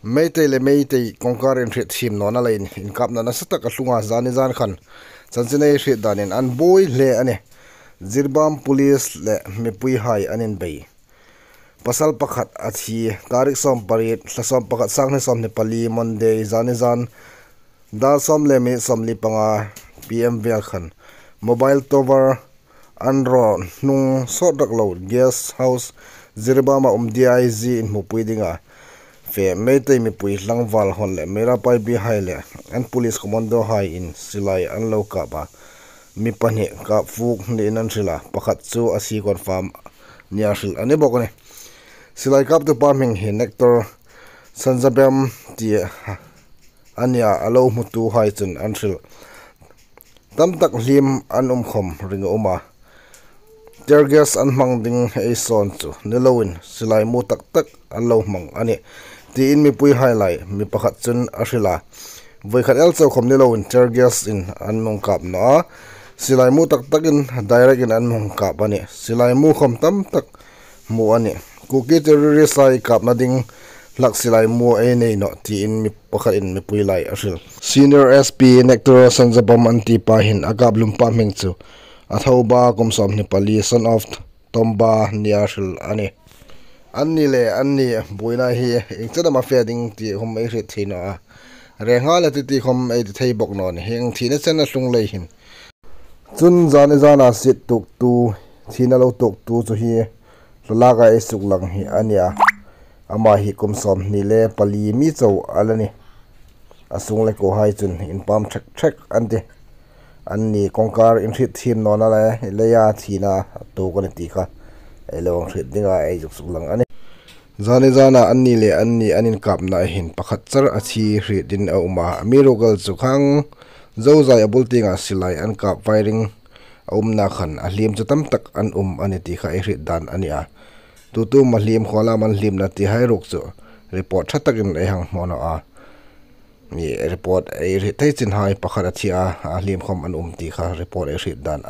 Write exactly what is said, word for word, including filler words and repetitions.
Meitei le Meitei kawngkar inhrietthiem nawna leiin inkapna nasatak a tlung a, zani zan khan chanchin ei hriet danin an buoi hle a nih. Jiribam police le mipuihai an inbei. Pasal pakhat a thi, tarik sawm pariet, thla sawm pakhat, sanghni sawmhni pali, Monday, zani zan, dar sawm le minute sawmli panga P M vel khan mobile tower an raw hnung sawt rak lo guest house Jiribama um D I G inhmupui dinga fe Meitei mipui tlangval hon le Meira Paibi hai le an police commando hai in silai an lo kap a. Mi pahni kap fuk niin an hril a, pakhat chu a thi confirm nia hril a ni bawk a nih. Silai kaptu pa hming hi Nector Sanjabam ti a nia, a lo hmutuhai chun an hril. Tamtak hlim an um khawm ring a um a. Tear gas an hmang ding ei sawn chu ni loin silai mu tak tak an lo hmang a nih, tiin mipuihai lai mi pakhat chun a hril a. Voi khat el chau khawm ni loin tear gas in an hung kap naw a. Silai mu tak takin direct in an hung kap a nih. Silai mu khawm tam tak hmu a nih. Kuki terrorist hai kapna ding hlak silai mu ei nei nawh, tiin mi pakhatin mipui lai a hril. Senior S P Nector Sanjabam an ti pa hin a kap lum pa hming chu Athoba kum sawmhni pali, son of Tomba nia hril a nih. Anni le anni buoina hi ieng chen am a fe ding ti khawm ei hriet thei naw a. Rengha le titi khawm ei ti thei bawk naw a nih. Hieng thina chen a tlung lei hin. Chun zani zana sit tuoktu, thina lo tuoktu chu hi thlalaka ei suklang hi a nia. Ama hi kum sawmhni le pali mi chau a la nih. A sung le kuohai chun inpam thek thek an tih. Anni kawngkar inhrietthiem nawna le leia thina a tuok a nih ti kha ei lo hang hriet dinga ei zuk suklang a nih. Zani zana anni le anni an inkapna hin pakhat char a thi hriet dingin a um a. Amiruokchu khang zozai a bul tienga silai an kap firing a umna khan a hlim chu tam tak an um a nih ti kha ei hriet dan a nih a. Tutu ma hlim, khaw la am an hlimna ti hai ruok chu report ṭha takin ei hang hmu naw a. Mi report ei hriet thei chin hai pakhat a thi a, a hlim khawm an um ti kha report ei hriet dan a.